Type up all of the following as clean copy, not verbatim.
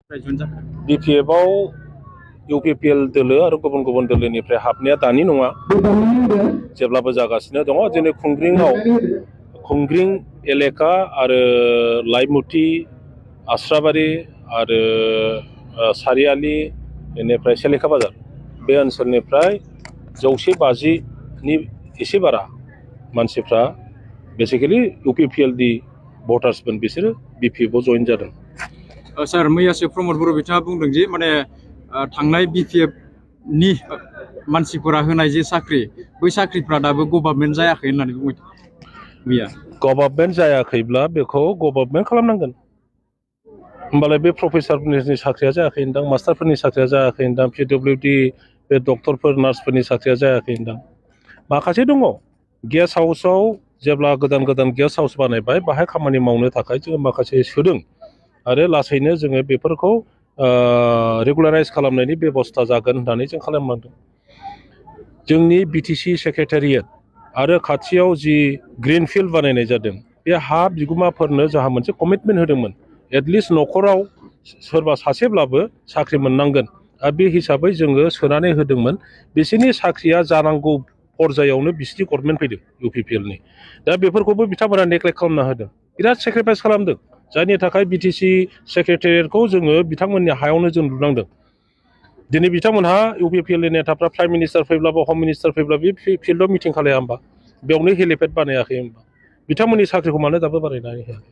बिपिएफआव UPPL दोलो आरो गुबुन गुबुन दोलोनिफ्राय हाबनाया दानि नङा जेब्लाबो जागासिनो दङ दिनै खुंग्रिं एलेका आरो लाइमुथि आस्राबारि आरो सारियालि बेनिफ्राय सेलेखा बाजार बे ओनसोलनिफ्राय 150नि एसे बारा मानसिफ्रा बेसिकेलि इउपिपिएलनि भटार्समोन बिसोरो बिपिएफआव जइन जादों। सार मैयासो प्रमद बर' बिथाङा बुंदों जे माने थांनाय बिपिएफनि मानसिफोरा होनाय जे साख्रि बै साख्रिफ्रा दाबो गभर्नमेन्ट जायाखै होननानै बुंबाय मैया। गभर्नमेन्ट जायाखैब्ला बेखौ गभर्नमेन्ट खालामनांगोन होमबालाय बे प्रफेसारफोरनि साख्रिया जायाखै होनदां मास्टारफोरनि साख्रिया जायाखै होनदां पिडब्लिउडि बे डक्टरफोर नार्सफोरनि साख्रिया जायाखै होनदां माखासे दङ गेस्ट हाउसआव जेब्ला गोदान गोदान गेस्ट हाउस बानायबाय बाहाय खामानि मावनो थाखाय जोङो माखासे सोदों आरो लासैनो जोङो बेफोरखौ रेगुलाराइज खालामनायनि बेबस्था जागोन होननानै जों खालामलांदों। जोंनि बिटिसि सेक्रेटारियेट आरो खाथियाव जि ग्रिनफिल्ड बानायनाय जादों बे हा बिगुमाफोरनो जोंहा मोनसे कमिटमेन्ट होदोंमोन एटलिस्ट न'खराव सोरबा सासेब्लाबो साख्रि मोननांगोन आरो बे हिसाबै जोङो सोनानै होदोंमोन बिसोरनि साख्रिया जानांगौ पर्यायावनो बिसिनि गभर्नमेन्ट फैदों इउपिपिएलनि दा बेफोरखौबो बिथांमोना नेग्लेक्ट खालामना होदों बिराद सेक्रिफाइस खालामदों जायनि थाखाय बिटिसि सेक्रेटारियेटखौ जोङो बिथांमोननि हायावनो जों लुनांदों। दिनै बिथांमोनहा इउपिपिएलनि नेताफ्रा प्राइम मिनिस्टार फैब्लाबो हम मिनिस्टार फैब्ला बे फिल्डआव मिटिं खालाया होमबा बेयावनो हेलिपेड बानायाखै होमबा बिथांमोननि साख्रिखौ मानो दाबो बानायनानै होयाखै।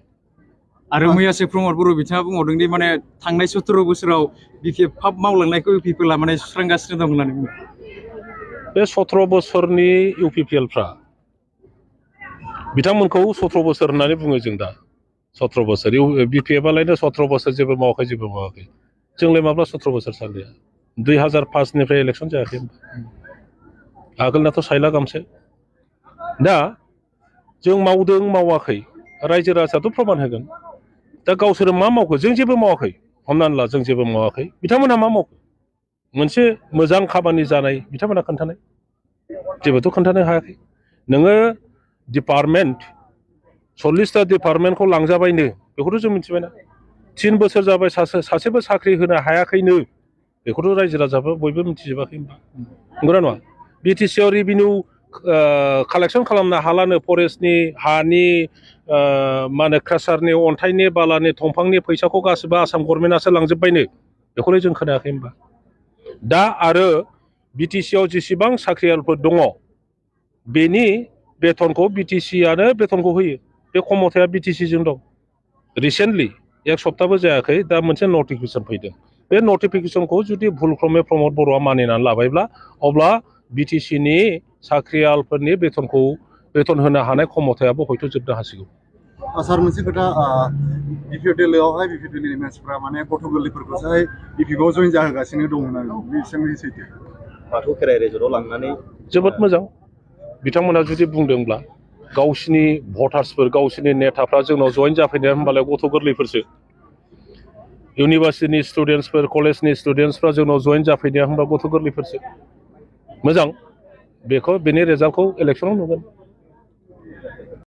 आरो मैयासो प्रमद बर' बिथाङा बुंबावदों दि माने थांनाय 17 बोसोराव बिपिएफ फाब मावलांनायखौ इउपिपिएलआ माने सुस्रांगासिनो दं होननानै बुङो। बे 17 बोसोरनि इउपिपिएलफ्रा बिथांमोनखौ 17 बोसोर होननानै बुङो जों दा 17 बोसोर बिपिएफआलायनो 17 बोसोर जेबो मावाखै जोंलाय माब्ला 17 बोसोर सानलिया 2005निफ्राय इलेक्सन जायाखै आगोलनाथ' सायला गामसे दा जों मावदों मावाखै रायजो राजायाथ' प्रमान होगोन दा गावसोर मा मावखो जों जेबो मावाखै हमनानै ला जों जेबो मावाखै बिथांमोनहा मा मावखो मोनसे मोजां खामानि जानाय बिथांमोनहा खोन्थानाय जेबोथ' खोन्थानो हायाखै। नोङो डिपार्टमेन्ट 40टा डिपार्टमेन्टखौ लांजाबायनो बेखौथ' जों मिथिबायना 3 बोसोर जाबाय सासेबो साख्रि होनो हायाखैनो बेखौथ' रायजो राजाबो बयबो मिथिजोबाखै होनबा नंगौना नङा। बिटिसिआव रेभिनिउ कालेक्सन खालामनो हालानो फरेस्टनि हानि मा होनो क्रासारनि अन्थाइनि बालानि दंफांनि फैसाखौ गासिबो आसाम गभर्नमेन्टआसो लांजोब्बायनो बेखौलाय जों खोनायाखै होनबा। दा आरो बिटिसिआव जेसेबां साख्रियालफोर दङ बेनि बेथनखौ बिटिसिआनो बेथनखौ होयो बे खमथाया बिटिसिजों दं। रिसेन्टलि 1 सप्ताहबो जायाखै दा मोनसे नटिफिकेसन फैदों बे नटिफिकेसनखौ जुदि भुलक्रमे प्रमद बर'आ मानिनानै लाबायब्ला अब्ला बिटिसिनि साख्रियालफोरनि बेथन होनो हानाय खमथायाबो हयथ' जोबनो हासिगौ। सार मोनसे खोथा बिपिएफ दोलोआवहाय बिपिएफ दोलोनि मानसिफ्रा माने गथ' गोरलैफोरखौहाय बिपिएफआव जइन जाहोगासिनो दं होननानै बेसेबां सैथो बाथौ खेराइ रेजर्टआव लांनानै जोबोद मोजां बिथांमोना जुदि बुंदोंब्ला गावसिनि भटार्सफोर गावसिनि नेताफ्रा जोंनाव जइन जाफैनाया होनबालाय गथ' गोरलैफोरसो इउनिभार्सिटिनि स्टुडेन्टसफोर कलेजनि स्टुडेन्टसफ्रा जोंनाव जइन जाफैनाया होनबा गथ' गोरलैफोरसो मोजां बेनि रेजाल्टखौ इलेक्सनाव नुगोन।